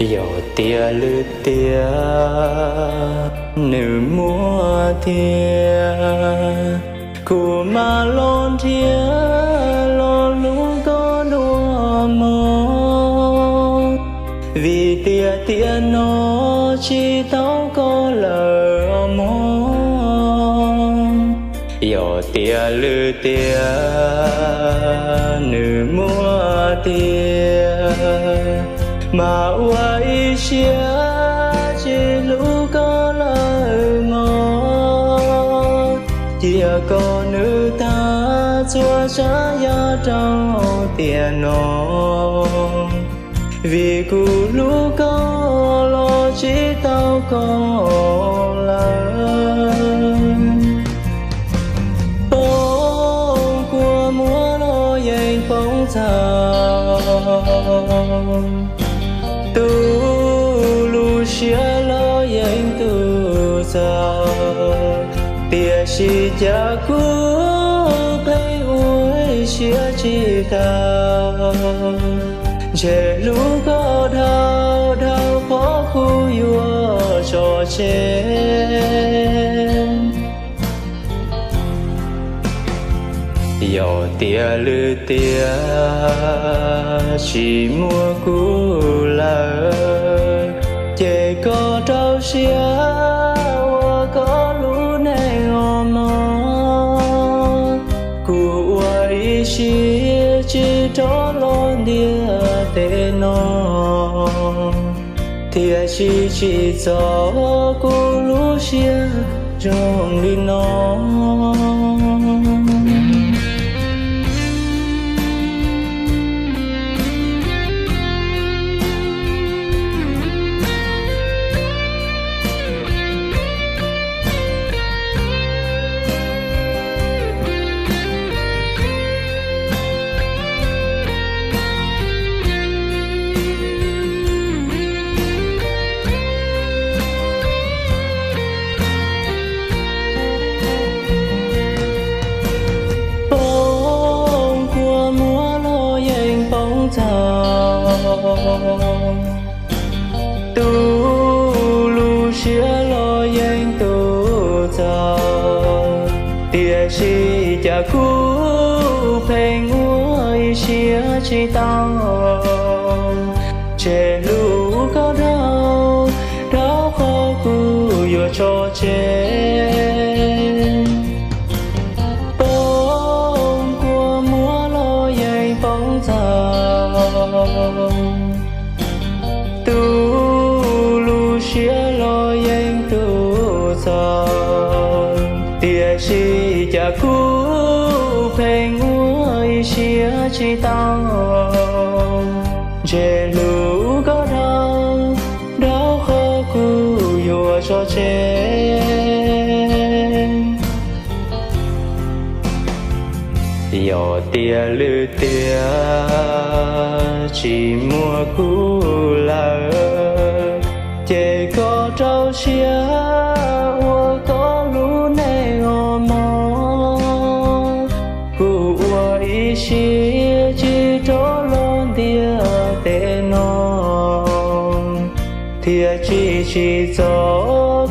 Yog tias lwm tiam nws muaj tiag, kuv mam los nrhiav los hlub koj dua mog, vim tiam tiam no tsis tau koj lawm os mog. Yog tias lwm tiam nws muaj tiag, mas ua ib siab tsis hlub koj lawm mog. Cia kom nws tag txhua tsav yam rau tiam no, vim kuv hlub koj los tsis tau koj lawm. Poob kua muag los yeej poob txhaum, tu lub siab los yeej tu txhaum, tiam sis cas kuv pheej ua siab tsis tau, ntshe hlub koj dhau dhau qhov kuv yuav tso tseg. Yog tias lwm tiam tsis muaj kuv lawm, ces koj rau siab ua koj lub neej os mog. Kuv ua ib siab tsis rov los ntiaj teb no, thiaj tsis tsim txom kuv lub siab zoo li no. Poob kua muag los yeej poob txhaum, tu lub siab los yeej tu txhaum, tiam sis cas kuv pheej ua ib siab tsis tau, ntshe hlub koj dhau dhau qhov kuv yuav tso tseg. Poob kua muag los yeej poob txhaum, tu lub siab los yeej tu txhaum, tiam sis cas kuv pheej ua ib siab tsis tau, ntshe hlub koj dhau dhau qhov kuv yuav tso tseg. Yog tias lwm tiam tsis muaj kuv lawm, ces koj rau siab ua koj lub neej os mog. Kuv ua ib siab tsis rov los ntiaj teb no, thiaj tsis tsim txom